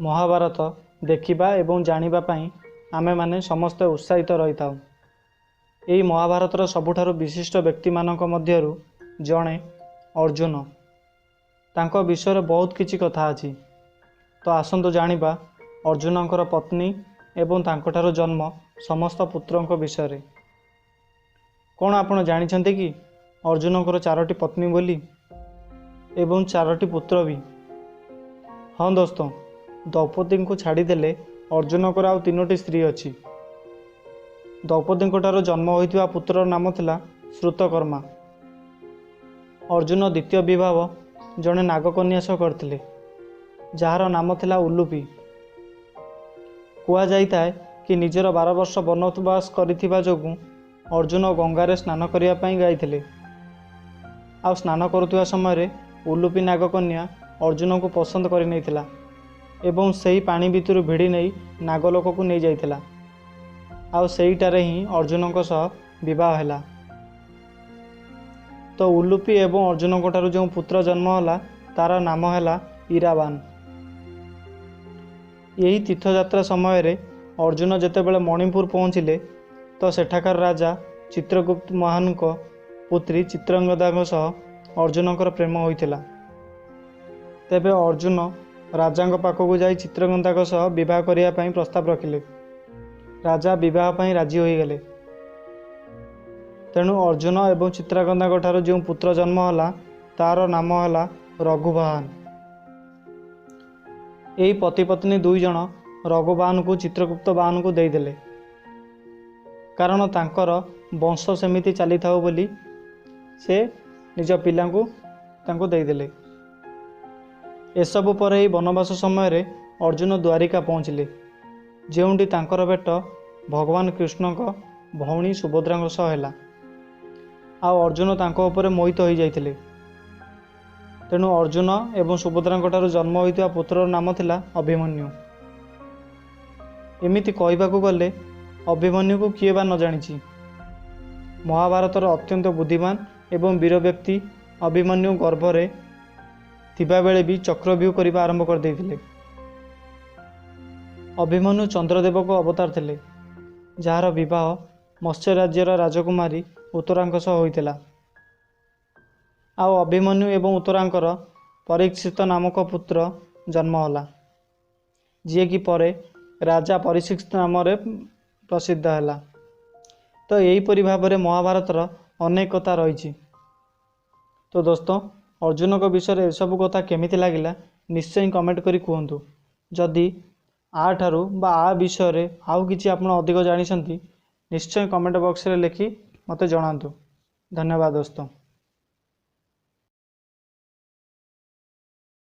ମହାଭାରତ ଦେଖିବା ଏବଂ ଜାଣିବା ପାଇଁ ଆମେମାନେ ସମସ୍ତେ ଉତ୍ସାହିତ ରହିଥାଉ। ଏହି ମହାଭାରତର ସବୁଠାରୁ ବିଶିଷ୍ଟ ବ୍ୟକ୍ତିମାନଙ୍କ ମଧ୍ୟରୁ ଜଣେ ଅର୍ଜୁନ। ତାଙ୍କ ବିଷୟରେ ବହୁତ କିଛି କଥା ଅଛି। ତ ଆସନ୍ତୁ ଜାଣିବା ଅର୍ଜୁନଙ୍କର ପତ୍ନୀ ଏବଂ ତାଙ୍କଠାରୁ ଜନ୍ମ ସମସ୍ତ ପୁତ୍ରଙ୍କ ବିଷୟରେ। କ'ଣ ଆପଣ ଜାଣିଛନ୍ତି କି ଅର୍ଜୁନଙ୍କର 4ଟି ପତ୍ନୀ ବୋଲି ଏବଂ 4ଟି ପୁତ୍ର ବି? ହଁ ଦୋସ୍ତ, ଦ୍ରୌପଦୀଙ୍କୁ ଛାଡ଼ିଦେଲେ ଅର୍ଜୁନଙ୍କର ଆଉ 3ଟି ସ୍ତ୍ରୀ ଅଛି। ଦ୍ରୌପଦୀଙ୍କ ଠାରୁ ଜନ୍ମ ହୋଇଥିବା ପୁତ୍ରର ନାମ ଥିଲା ଶ୍ରୁତକର୍ମା। ଅର୍ଜୁନ ଦ୍ୱିତୀୟ ବିବାହ ଜଣେ ନାଗକନ୍ୟା ସହ କରିଥିଲେ, ଯାହାର ନାମ ଥିଲା ଉଲୁପି। କୁହାଯାଇଥାଏ କି ନିଜର 12 ବର୍ଷ ବନବାସ କରିଥିବା ଯୋଗୁଁ ଅର୍ଜୁନ ଗଙ୍ଗାରେ ସ୍ନାନ କରିବା ପାଇଁ ଯାଇଥିଲେ। ଆଉ ସ୍ନାନ କରୁଥିବା ସମୟରେ ଉଲୁପି ନାଗକନ୍ୟା ଅର୍ଜୁନଙ୍କୁ ପସନ୍ଦ କରିନେଇଥିଲା ଏବଂ ସେହି ପାଣି ଭିତରୁ ଭିଡ଼ି ନେଇ ନାଗଲୋକକୁ ନେଇଯାଇଥିଲା। ଆଉ ସେଇଟାରେ ହିଁ ଅର୍ଜୁନଙ୍କ ସହ ବିବାହ ହେଲା। ତ ଉଲୁପି ଏବଂ ଅର୍ଜୁନଙ୍କ ଠାରୁ ଯେଉଁ ପୁତ୍ର ଜନ୍ମ ହେଲା ତାର ନାମ ହେଲା ଇରାବାନ। ଏହି ତୀର୍ଥଯାତ୍ରା ସମୟରେ ଅର୍ଜୁନ ଯେତେବେଳେ ମଣିପୁର ପହଞ୍ଚିଲେ ତ ସେଠାକାର ରାଜା ଚିତ୍ରଗୁପ୍ତ ମହାନଙ୍କ ପୁତ୍ରୀ ଚିତ୍ରାଙ୍ଗଦାଙ୍କ ସହ ଅର୍ଜୁନଙ୍କର ପ୍ରେମ ହୋଇଥିଲା। ତେବେ ଅର୍ଜୁନ ରାଜାଙ୍କ ପାଖକୁ ଯାଇ ଚିତ୍ରାଙ୍ଗଦାଙ୍କ ସହ ବିବାହ କରିବା ପାଇଁ ପ୍ରସ୍ତାବ ରଖିଲେ। ରାଜା ବିବାହ ପାଇଁ ରାଜି ହୋଇଗଲେ। ତେଣୁ ଅର୍ଜୁନ ଏବଂ ଚିତ୍ରାଙ୍ଗଦାଙ୍କ ଠାରୁ ଯେଉଁ ପୁତ୍ର ଜନ୍ମ ହେଲା ତାର ନାମ ହେଲା ରଘୁବାହନ। ଏହି ପତିପତ୍ନୀ 2 ଜଣ ରଘୁବାହନକୁ ଚିତ୍ରଗୁପ୍ତ ବାହନକୁ ଦେଇଦେଲେ, କାରଣ ତାଙ୍କର ବଂଶ ସେମିତି ଚାଲିଥାଉ ବୋଲି ସେ ନିଜ ପିଲାଙ୍କୁ ତାଙ୍କୁ ଦେଇଦେଲେ। ଏସବୁ ପରେ ଏହି ବନବାସ ସମୟରେ ଅର୍ଜୁନ ଦ୍ୱାରିକା ପହଞ୍ଚିଲେ, ଯେଉଁଠି ତାଙ୍କର ଭେଟ ଭଗବାନ କୃଷ୍ଣଙ୍କ ଭଉଣୀ ସୁଭଦ୍ରାଙ୍କ ସହ ହେଲା। ଆଉ ଅର୍ଜୁନ ତାଙ୍କ ଉପରେ ମୋହିତ ହୋଇଯାଇଥିଲେ। ତେଣୁ ଅର୍ଜୁନ ଏବଂ ସୁଭଦ୍ରାଙ୍କ ଠାରୁ ଜନ୍ମ ହୋଇଥିବା ପୁତ୍ରର ନାମ ଥିଲା ଅଭିମନ୍ୟୁ। ଏମିତି କହିବାକୁ ଗଲେ ଅଭିମନ୍ୟୁକୁ କିଏ ବା ନ ଜାଣିଛି। ମହାଭାରତର ଅତ୍ୟନ୍ତ ବୁଦ୍ଧିମାନ ଏବଂ ବୀର ବ୍ୟକ୍ତି ଅଭିମନ୍ୟୁ ଗର୍ଭରେ ଥିବାବେଳେ ବି ଚକ୍ରବ୍ୟୁହ କରିବା ଆରମ୍ଭ କରିଦେଇଥିଲେ। ଅଭିମନ୍ୟୁ ଚନ୍ଦ୍ରଦେବଙ୍କ ଅବତାର ଥିଲେ, ଯାହାର ବିବାହ ମତ୍ସ୍ୟ ରାଜ୍ୟର ରାଜକୁମାରୀ ଉତ୍ତରାଙ୍କ ସହ ହୋଇଥିଲା। ଆଉ ଅଭିମନ୍ୟୁ ଏବଂ ଉତ୍ତରାଙ୍କର ପରୀକ୍ଷିତ ନାମକ ପୁତ୍ର ଜନ୍ମ ହେଲା, ଯିଏକି ପରେ ରାଜା ପରୀକ୍ଷିତ ନାମରେ ପ୍ରସିଦ୍ଧ ହେଲା। ତ ଏହିପରି ଭାବରେ ମହାଭାରତର ଅନେକ କଥା ରହିଛି। ତ ଦୋସ୍ତ, ଅର୍ଜୁନଙ୍କ ବିଷୟରେ ଏସବୁ କଥା କେମିତି ଲାଗିଲା ନିଶ୍ଚୟ କମେଣ୍ଟ କରି କୁହନ୍ତୁ। ଯଦି ଆ ଠାରୁ ବା ଆ ବିଷୟରେ ଆଉ କିଛି ଆପଣ ଅଧିକ ଜାଣିଛନ୍ତି, ନିଶ୍ଚୟ କମେଣ୍ଟ ବକ୍ସରେ ଲେଖି ମୋତେ ଜଣାନ୍ତୁ। ଧନ୍ୟବାଦ ଦୋସ୍ତ।